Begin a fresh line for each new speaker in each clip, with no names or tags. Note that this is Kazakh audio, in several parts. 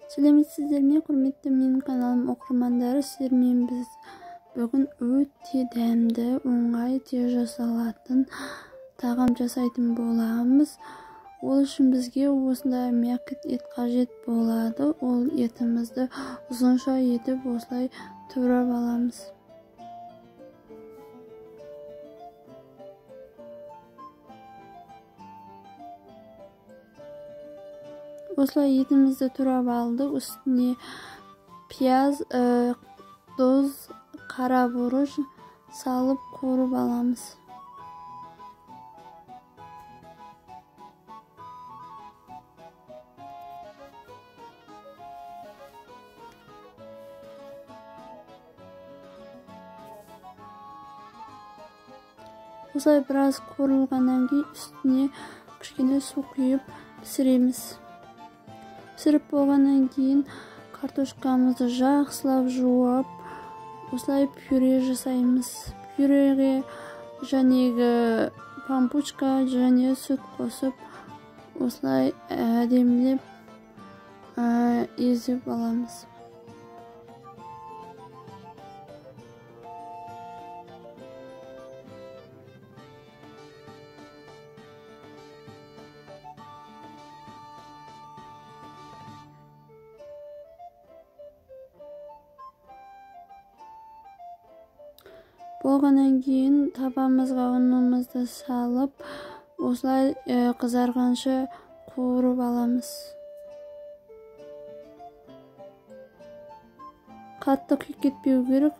Сәлеметсіздер ме, құрметті менің каналым оқырмандары? Сіздермен біз бүгін өте дәмді, оңай, тез жасалатын тағам жасайтын боламыз. Ол үшін бізге осындай мякоть ет қажет болады. Ол етімізді ұзынша етіп осылай турап аламыз. Осылай етімізді турап алдық. Үстіне пияз, тұз, қара бұрыш салып қуырып аламыз. Осылай біраз қуырылғаннан кейін үстіне кішкене су құйып пісіреміз. Пісіріп болғаннан кейін картошкамызды жақсылап жуып, осылай пюре жасаймыз. Пюреге жәнегі пампучка және сүт қосып, осылай әдемілеп езіп аламыз. Болғаннан кейін табамызға ұнымызды салып, осылай қызарғанша қуырып аламыз. Қатты күйіп кетпеу керек,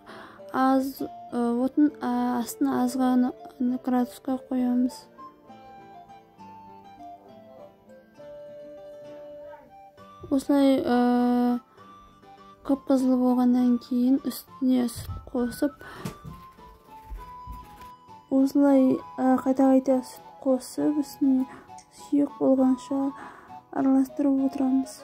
аз отын астына аз ғана градусқа қоямыз. Осылай қып-қызыл болғаннан кейін үстіне сүт қосып, осылай қайта-қайта сүт қосып, үстіне сұйық болғанша араластырып отырамыз.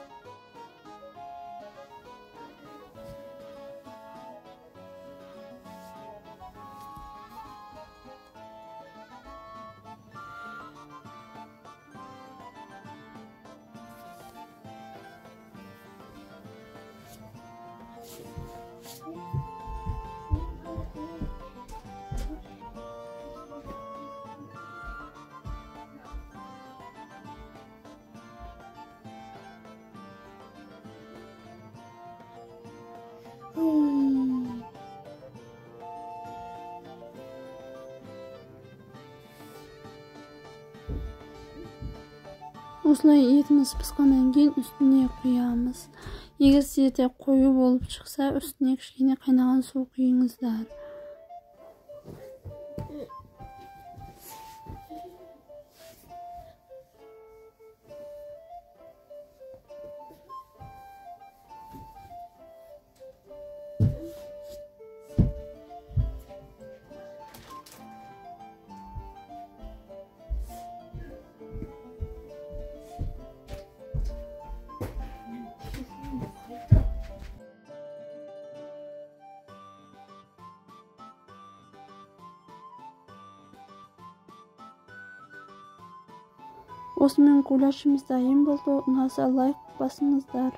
Осылай етіміз пісқаннан кейін үстіне құямыз. Егер сіздерде қою болып шықса, үстіне кішкене қайнаған су құйыңыздар. Осымен гуляшымыз дайын болды. Ұнаса лайк басыңыздар.